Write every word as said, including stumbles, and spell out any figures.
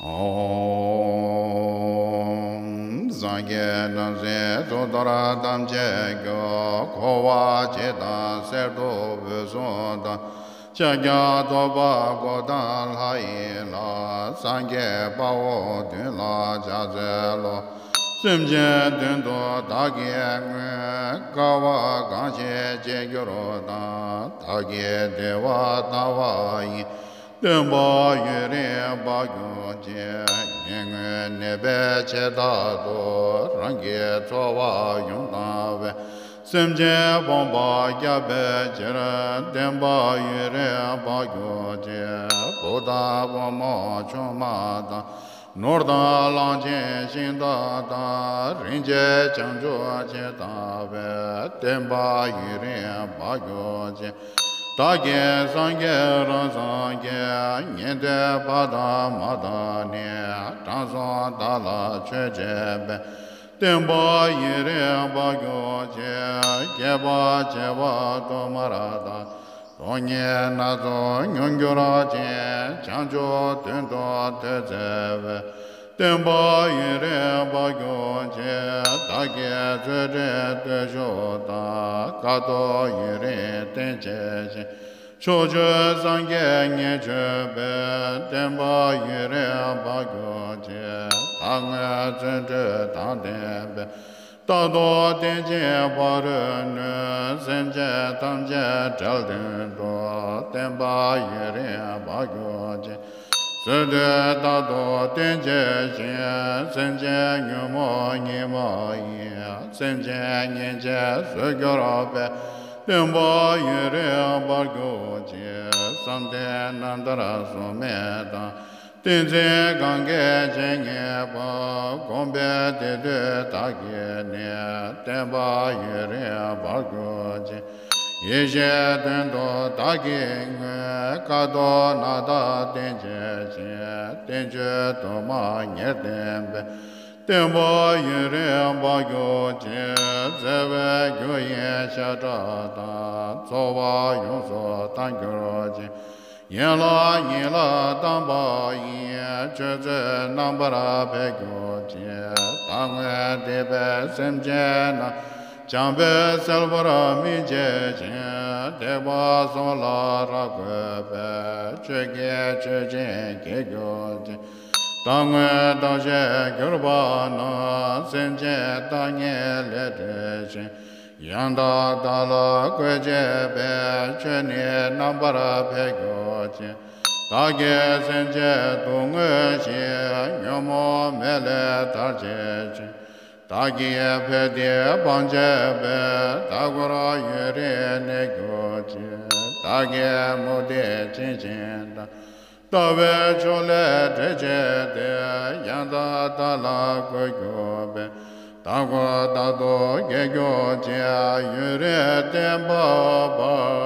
ཨོཾ། སངས་རྒྱས་བྲམ་ཟེའི་གཙུག་ཏོར་ཐམས་ཅད་སྐྱོ། འཁོར་བ་འཇིག་དང་གསེར་ཐུབ་འོད་སྲུང་དང་། ཕྱག་རྒྱ་ཐོག་པ་གཽ་ཏ་ལ་ཡི་ལྷ། སངས་རྒྱས་དཔའ་བོ་མདུན་ལ་ཕྱག་འཚལ་ལོ། སེམས་ཅན་དོན་དུ་བདག་གིས་བསྔོས། དཀའ་བ་གང་ཞིག་སྤྱད་གྱུར་ན། བདག་གིས་བདེ་བ་བལྟ་བ་ཡིན། སྟོན་པ་ཡུན་རིང་བར་གྱུར་ཅིག་ངན་ངོན་ནད་པའི་ཆེད་དག་ཏུ། རང་གི་འཚོ་བ་ཡོངས་བཏང་བའི། སེམས་ཅན་ཕོངས་པ་བསྐྱབ་པའི་ཕྱིར། སྟོན་པ་ཡུན་རིང་བར་གྱུར་ཅིག་བུ་དང་བུ་མོ་ཆུང་མ་དང་། ནོར་དང་གླང་ཆེན་ཤིང་རྟ་དང་། རིན་ཆེན་བྱང་ཆུབ་ཅེས་བཏགས་པའི། སྟོན་པ་ཡུན་རིང་བར་གྱུར་ཅིག་བདག་གིས་སངས་རྒྱས་རང་སངས་རྒྱས། ཉན་ཐོས་ཕ་དང་མ་དང་ནི། དྲང་སྲོང་བདག་ལ་ཆོས་བྱེད་པའི། སྟོན་པ་ཡུན་རིང་བར་གྱུར་ཅིག་བསྐལ་པ་བྱེ་བ་དུ་མར་དང་། སྟོང་ཉིད་སྣ་ཚོགས་མྱོང་འགྱུར་ཅིང་། བྱང་ཆུབ་དོན་དུ་ཐོས་བརྩེ་བའི། སྟོན་པ་ཡུན་རིང་བར་གྱུར་ཅིག་བདག་གིས་བརྩོན་འགྲུས་བརྟུལ་ཞུགས་དང་། དཀའ་ཐུབ་ཡུན་རིང་བསྟེན་བྱས་ཤིང་། ཕྱོགས་བཅུའི་སངས་རྒྱས་ཉེར་བྱོན་པའི། སྟོན་པ་ཡུན་རིང་བར་གྱུར་ཅིག་བདག་སྔོན་བརྩོན་འགྲུས་དང་ལྡན་པའི། རྟག་ཏུ་བསྟེན་ཅིང་ཕ་རོལ་གནོན། སེམས་ཅན་ཐམས་ཅད་བསྒྲལ་དོན་དུ། སྟོན་པ་ཡུན་རིང་བར་གྱུར་ཅིག་བཟོད་པས་རྟག་ཏུ་བསྟེན་བྱས་ཤིང་། སེམས་ཅན་ཉོན་མོངས་ཉི་མ་ཡིས། སེམས་ཅན་ཉེན་བྱས་བཟོད་གྱུར་པའི། སྟོན་པ་ཡུན་རིང་བར་གྱུར་ཅིག་བསམ་གཏན་རྣམ་ཐར་སྲུང་མའི་དང་། བསྟན་འཛིན་གང་གི་བྱེད་ངེས་པ། དགོངས་པའི་བདེ་སྡུད་བདག་གིས་ནི། བསྟན་པ་ཡུན་རིང་བར་གྱུར་ཅིག་ཡེ་ཤེས་དོན་དུ་བདག་གིས་བསྔོས། དཀའ་ཐུབ་རྣམ་དག་བསྟེན་བྱས་ཤིང་། བསྟན་བཅོས་དུ་མ་ཉེར་བསྟན་པའི། སྟོན་པ་ཡུན་རིང་བར་གྱུར་ཅིག་བརྩེ་བའི་རྒྱུ་ཡི་ཤ་ཁྲག་དང་། ཚོགས་དཔག་ཡོངས་སུ་བཏང་གྱུར་ཅིག་ཡན་ལག་ཉིད་ལ་བཏང་བ་ཡིས། ཆོས་ཚུལ་རྣམ་པར་འཕེལ་གྱུར་ཅིག་བདག་སྔོན་དད་པའི་སེམས་ཅན་རྣམས། བྱམས་པས་གསལ་བར་སྨིན་བྱེད་ཅིང་། ཐེག་པ་གསུམ་ལ་རབ་བགོས་པའི། ཆོས་ཀྱི་ཆོས་ཆེན་རྒྱས་གྱུར་ཅིག་བདག་སྔོན་བདག་བཞིན་གྱུར་པ་རྣམས། སེམས་ཅན་བདག་ཉིད་ལས་བསྒྲལ་ཞིང་། ཡང་དག་བདག་ལ་བཀོད་བྱེད་པའི། ཆོས་ནི་རྣམ་པར་འཕེལ་གྱུར་ཅིག་བདག་གིས་སེམས་ཅན་སྡུག་བསྔལ་ཞི། ཉོན་མོངས་མེ་ལས་ཐར་བྱེད་ཅིང་། བདག་གིས་ཕན་བདེ་སྤང་བྱེད་པའི། བདག་འཁོར་ཡུན་རིང་གནས་གྱུར་ཅིག་བདག་གི་མུ་སྟེགས་ཅན་གཞན་དང་། ལྟ་བའི་ཕྱོགས་ལས་བསྒྲལ་བྱས་ཏེ། ཡང་དག་བདག་ལ་བཀོད་གྱུར་པའི། བདག་འཁོར་རྟག་ཏུ་རྒྱས་གྱུར་ཅིག་ཡུན་རིང་བརྟན་པར་འབབ།